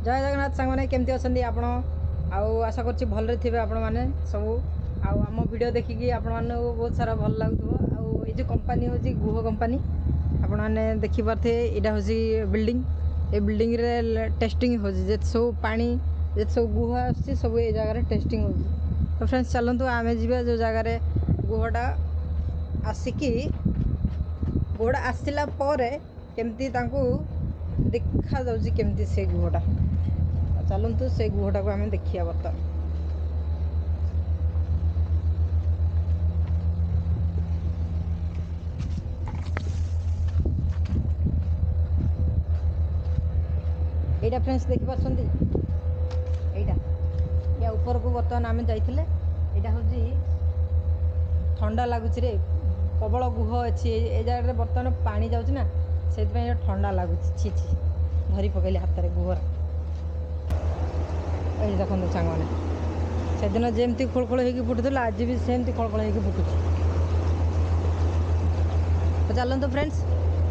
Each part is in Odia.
ଜୟ ଜଗନ୍ନାଥ ସାଙ୍ଗମାନେ, କେମିତି ଅଛନ୍ତି ଆପଣ? ଆଉ ଆଶା କରୁଛି ଭଲରେ ଥିବେ ଆପଣମାନେ ସବୁ। ଆଉ ଆମ ଭିଡ଼ିଓ ଦେଖିକି ଆପଣମାନଙ୍କୁ ବହୁତ ସାରା ଭଲ ଲାଗୁଥିବ। ଆଉ ଏଇ ଯେଉଁ କମ୍ପାନୀ ହେଉଛି ଗୁହ କମ୍ପାନୀ, ଆପଣମାନେ ଦେଖିପାରୁଥିବେ। ଏଇଟା ହେଉଛି ବିଲ୍ଡିଂ। ଏ ବିଲ୍ଡିଂରେ ଟେଷ୍ଟିଂ ହେଉଛି, ଯେତେ ସବୁ ପାଣି, ଯେତେ ସବୁ ଗୁହ ଆସୁଛି, ସବୁ ଏଇ ଜାଗାରେ ଟେଷ୍ଟିଂ ହେଉଛି। ତ ଫ୍ରେଣ୍ଡସ୍, ଚାଲନ୍ତୁ ଆମେ ଯିବା ଯେଉଁ ଜାଗାରେ ଗୁହଟା ଆସିକି, ଗୁହଟା ଆସିଲା ପରେ କେମିତି ତାଙ୍କୁ ଦେଖାଯାଉଛି, କେମିତି ସେ ଗୁହଟା। ଚାଲନ୍ତୁ ସେ ଗୁହଟାକୁ ଆମେ ଦେଖିବା ବର୍ତ୍ତମାନ। ଏଇଟା ଫ୍ରେଣ୍ଡସ୍ ଦେଖିପାରୁଛନ୍ତି, ଏଇଟା ୟା ଉପରକୁ ବର୍ତ୍ତମାନ ଆମେ ଯାଇଥିଲେ। ଏଇଟା ହେଉଛି, ଥଣ୍ଡା ଲାଗୁଛି ରେ, ପ୍ରବଳ ଗୁହ ଅଛି ଏ ଜାଗାରେ। ବର୍ତ୍ତମାନ ପାଣି ଯାଉଛି ନା, ସେଇଥିପାଇଁ ଥଣ୍ଡା ଲାଗୁଛି। ଛି ଛି, ଧରି ପକେଇଲି ହାତରେ ଗୁହର। ଏଇ ଦେଖନ୍ତୁ ସାଙ୍ଗମାନେ, ସେଦିନ ଯେମିତି ଖୋଳ ଖୋଳ ହେଇକି ଫୁଟୁଥିଲା, ଆଜି ବି ସେମିତି ଖୋଳ ଖୋଳ ହେଇକି ଫୁଟୁଛି। ତ ଚାଲନ୍ତୁ ଫ୍ରେଣ୍ଡସ୍,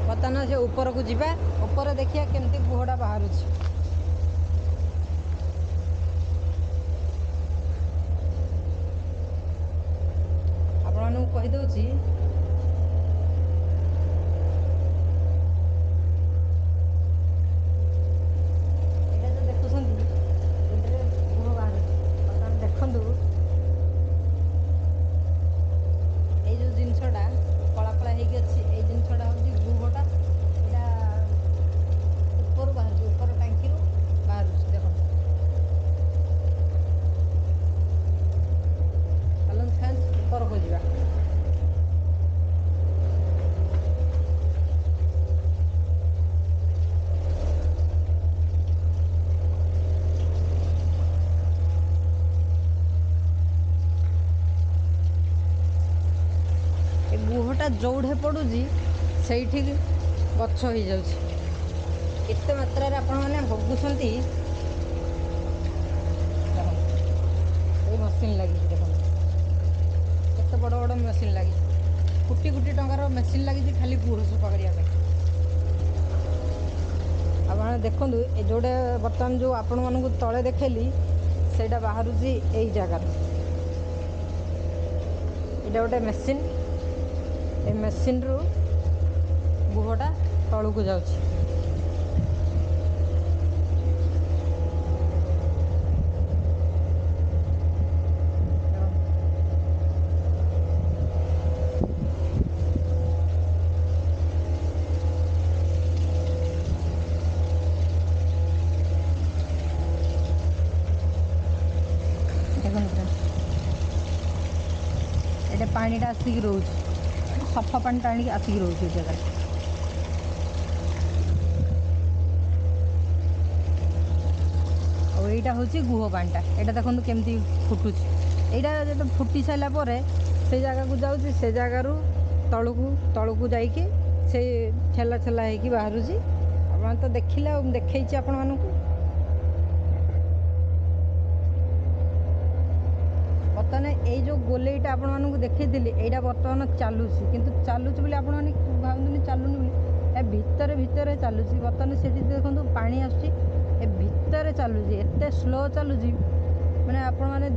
ବର୍ତ୍ତମାନ ସେ ଉପରକୁ ଯିବା, ଉପରେ ଦେଖିବା କେମିତି ଗୁହଟା ବାହାରୁଛି। ଆପଣମାନଙ୍କୁ କହିଦେଉଛି, ଏଇଟା ଯେଉଁ ଦେଖୁଛନ୍ତି, ଏଇଟାରେ ଗୁହ ବାହାରୁଛି ବର୍ତ୍ତମାନ। ଦେଖନ୍ତୁ, ଏଇ ଯେଉଁ ଜିନିଷଟା କଳା କଳା ହେଇକି ଅଛି, ଏଇ ଜିନିଷଟା ହେଉଛି ଗୁହଟା। ଏଇଟା ଉପରୁ ବାହାରୁଛି, ଉପର ଟାଙ୍କିରୁ ବାହାରୁଛି। ଦେଖନ୍ତୁ, ଚାଲନ୍ତୁ ଫ୍ରେଣ୍ଡସ୍, ଉପରକୁ ଯିବା। ଏ ଗୁହଟା ଯେଉଁଠି ପଡ଼ୁଛି, ସେଇଠି ଗଛ ହେଇଯାଉଛି। ଏତେ ମାତ୍ରାରେ ଆପଣମାନେ ହଗୁଛନ୍ତି। ଦେଖନ୍ତୁ, ଏଇ ମେସିନ୍ ଲାଗିଛି। ଦେଖନ୍ତୁ, କେତେ ବଡ଼ ବଡ଼ ମେସିନ୍ ଲାଗିଛି। କୋଟି କୋଟି ଟଙ୍କାର ମେସିନ୍ ଲାଗିଛି ଖାଲି ଗୁହ ସଫା କରିବା ପାଇଁ। ଆପଣ ଦେଖନ୍ତୁ, ଏ ଯେଉଁଟା ବର୍ତ୍ତମାନ ଯେଉଁ ଆପଣମାନଙ୍କୁ ତଳେ ଦେଖେଇଲି, ସେଇଟା ବାହାରୁଛି ଏଇ ଜାଗାରୁ। ଏଇଟା ଗୋଟେ ମେସିନ୍। ଏ ମେସିନ୍ରୁ ଗୁହଟା ତଳକୁ ଯାଉଛି। ଦେଖନ୍ତୁ ଫ୍ରେଣ୍ଡସ୍, ଏଇଟା ପାଣିଟା ଆସିକି ରହୁଛି, ସଫା ପାଣିଟା ଆଣିକି ଆସିକି ରହୁଛି ଏ ଜାଗାରେ। ଆଉ ଏଇଟା ହେଉଛି ଗୁହ ପାଣିଟା। ଏଇଟା ଦେଖନ୍ତୁ କେମିତି ଫୁଟୁଛି। ଏଇଟା ଯେତେ ଫୁଟି ସାରିଲା ପରେ ସେ ଜାଗାକୁ ଯାଉଛି, ସେ ଜାଗାରୁ ତଳକୁ ତଳକୁ ଯାଇକି ସେ ଛେଲା ଛେଲା ହେଇକି ବାହାରୁଛି। ଆପଣ ତ ଦେଖିଲେ, ଆଉ ମୁଁ ଦେଖେଇଛି ଆପଣମାନଙ୍କୁ। ବର୍ତ୍ତମାନ ଏଇ ଯେଉଁ ଗୋଲେଇଟା ଆପଣମାନଙ୍କୁ ଦେଖେଇଥିଲି, ଏଇଟା ବର୍ତ୍ତମାନ ଚାଲୁଛି। କିନ୍ତୁ ଚାଲୁଛି ବୋଲି ଆପଣମାନେ ଭାବନ୍ତୁନି ଚାଲୁନି ବୋଲି। ଏ ଭିତରେ ଭିତରେ ଚାଲୁଛି। ବର୍ତ୍ତମାନ ସେଠି ଦେଖନ୍ତୁ ପାଣି ଆସୁଛି, ଏ ଭିତରେ ଚାଲୁଛି, ଏତେ ସ୍ଲୋ ଚାଲୁଛି। ମାନେ ଆପଣମାନେ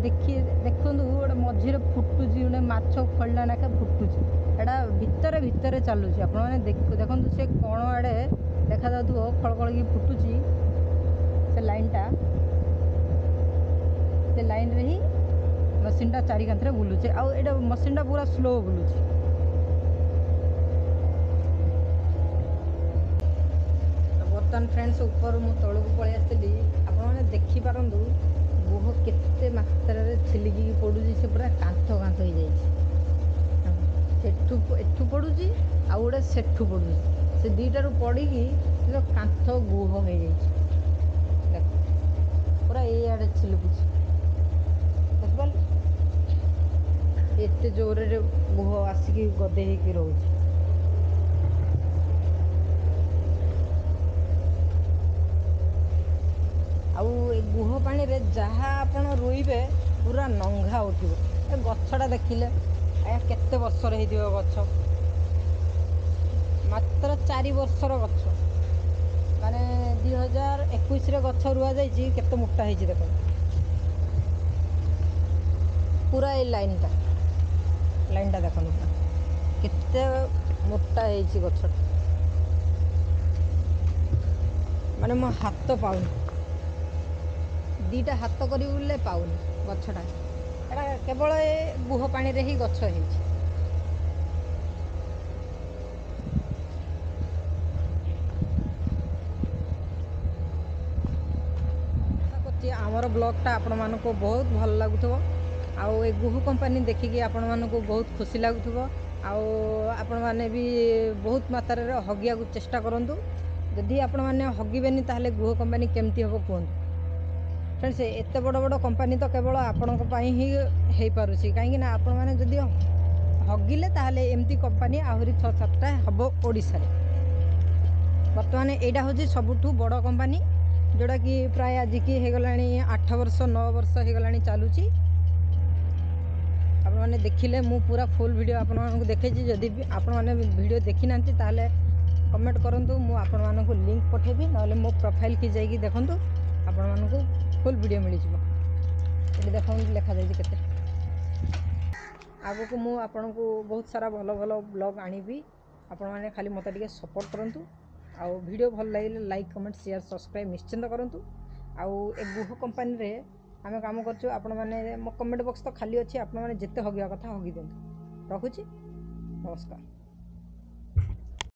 ଦେଖନ୍ତୁ, ଗୋଟେ ମଝିରେ ଫୁଟୁଛି, ଗୋଟେ ମାଛ ଖୋଳିଲା ନାଖେ ଫୁଟୁଛି। ଏଇଟା ଭିତରେ ଭିତରେ ଚାଲୁଛି। ଆପଣମାନେ ଦେଖନ୍ତୁ, ସେ କୋଣ ଆଡ଼େ ଦେଖାଯାଉଥିବ ଖଳ ଖଳକି ଫୁଟୁଛି ସେ ଲାଇନ୍ଟା। ସେ ଲାଇନ୍ରେ ହିଁ ମେସିନ୍ଟା ଚାରି କାନ୍ଥରେ ବୁଲୁଛି। ଆଉ ଏଇଟା ମେସିନ୍ଟା ପୁରା ସ୍ଲୋ ବୁଲୁଛି। ତ ବର୍ତ୍ତମାନ ଫ୍ରେଣ୍ଡସ୍, ଉପରୁ ମୁଁ ତଳକୁ ପଳେଇ ଆସିଥିଲି। ଆପଣମାନେ ଦେଖିପାରନ୍ତୁ, ଗୁହ କେତେ ମାତ୍ରାରେ ଛିଲିକିକି ପଡ଼ୁଛି। ସେ ପୁରା କାନ୍ଥ କାନ୍ଥ ହେଇଯାଇଛି। ସେଠୁ ଏଠୁ ପଡ଼ୁଛି, ଆଉ ଗୋଟେ ସେଠୁ ପଡ଼ୁଛି। ସେ ଦୁଇଟାରୁ ପଡ଼ିକି କାନ୍ଥ ଗୁହ ହେଇଯାଇଛି। ଦେଖ, ପୁରା ଏଇଆଡ଼େ ଛିଲୁକୁଛି। ଦେଖିପାରିଲେ, ଏତେ ଜୋରରେ ଗୁହ ଆସିକି ଗଦେଇ ହେଇକି ରହୁଛି। ଆଉ ଏ ଗୁହ ପାଣିରେ ଯାହା ଆପଣ ରୋଇବେ, ପୁରା ନଙ୍ଘା ଉଠିବ। ଏ ଗଛଟା ଦେଖିଲେ ଆଜ୍ଞା, କେତେ ବର୍ଷର ହେଇଥିବ ଗଛ? ମାତ୍ର 4 ବର୍ଷର ଗଛ। ମାନେ 2021ରେ ଗଛ ରୁଆଯାଇଛି, କେତେ ମୋଟା ହେଇଛି ଦେଖନ୍ତୁ। ପୁରା ଏଇ ଲାଇନ୍ଟା ଦେଖନ୍ତୁ ପୁରା କେତେ ମୋଟା ହେଇଛି ଗଛଟା, ମାନେ ମୋ ହାତ ପାଉନି, 2ଟା ହାତ କରିବୁ ବୋଲେ ପାଉନି ଗଛଟା। ଏଇଟା କେବଳ ଏ ଗୁହ ପାଣିରେ ହିଁ ଗଛ ହେଇଛି। ଆଶା କରୁଛି ଆମର ବ୍ଲଗ୍ଟା ଆପଣମାନଙ୍କୁ ବହୁତ ଭଲ ଲାଗୁଥିବ, ଆଉ ଏ ଗୁହ କମ୍ପାନୀ ଦେଖିକି ଆପଣମାନଙ୍କୁ ବହୁତ ଖୁସି ଲାଗୁଥିବ। ଆଉ ଆପଣମାନେ ବି ବହୁତ ମାତ୍ରାରେ ହଗିବାକୁ ଚେଷ୍ଟା କରନ୍ତୁ। ଯଦି ଆପଣମାନେ ହଗିବେନି ତାହେଲେ ଗୁହ କମ୍ପାନୀ କେମିତି ହେବ କୁହନ୍ତୁ ଫ୍ରେଣ୍ଡସ୍। ଏତେ ବଡ଼ ବଡ଼ କମ୍ପାନୀ ତ କେବଳ ଆପଣଙ୍କ ପାଇଁ ହିଁ ହେଇପାରୁଛି, କାହିଁକିନା ଆପଣମାନେ ଯଦି ହଗିଲେ ତାହେଲେ ଏମିତି କମ୍ପାନୀ ଆହୁରି 6-7ଟା ହେବ ଓଡ଼ିଶାରେ। ବର୍ତ୍ତମାନ ଏଇଟା ହେଉଛି ସବୁଠୁ ବଡ଼ କମ୍ପାନୀ, ଯେଉଁଟାକି ପ୍ରାୟ ଆଜିକି ହେଇଗଲାଣି 8 ବର୍ଷ 9 ବର୍ଷ ହେଇଗଲାଣି ଚାଲୁଛି। ଆପଣମାନେ ଦେଖିଲେ, ମୁଁ ପୁରା ଫୁଲ୍ ଭିଡ଼ିଓ ଆପଣମାନଙ୍କୁ ଦେଖେଇଛି। ଯଦି ବି ଆପଣମାନେ ଭିଡ଼ିଓ ଦେଖିନାହାନ୍ତି ତାହେଲେ କମେଣ୍ଟ କରନ୍ତୁ, ମୁଁ ଆପଣମାନଙ୍କୁ ଲିଙ୍କ୍ ପଠେଇବି, ନହେଲେ ମୋ ପ୍ରୋଫାଇଲ୍କି ଯାଇକି ଦେଖନ୍ତୁ, ଆପଣମାନଙ୍କୁ ଫୁଲ୍ ଭିଡ଼ିଓ ମିଳିଯିବ। ଏଠି ଦେଖନ୍ତୁ ଲେଖାଯାଇଛି କେତେ। ଆଗକୁ ମୁଁ ଆପଣଙ୍କୁ ବହୁତ ସାରା ଭଲ ଭଲ ବ୍ଲଗ୍ ଆଣିବି, ଆପଣମାନେ ଖାଲି ମୋତେ ଟିକେ ସପୋର୍ଟ କରନ୍ତୁ। ଆଉ ଭିଡ଼ିଓ ଭଲ ଲାଗିଲେ ଲାଇକ୍, କମେଣ୍ଟ, ସେୟାର, ସବସ୍କ୍ରାଇବ୍ ନିଶ୍ଚିନ୍ତ କରନ୍ତୁ। ଆଉ ଏ ଗୁହ କମ୍ପାନୀରେ ଆମେ କାମ କରୁଛୁ, ଆପଣମାନେ ମୋ କମେଣ୍ଟ ବକ୍ସ ତ ଖାଲି ଅଛି, ଆପଣମାନେ ଯେତେ ହଗିବା କଥା ହଗି ଦିଅନ୍ତୁ। ରଖୁଛି, ନମସ୍କାର।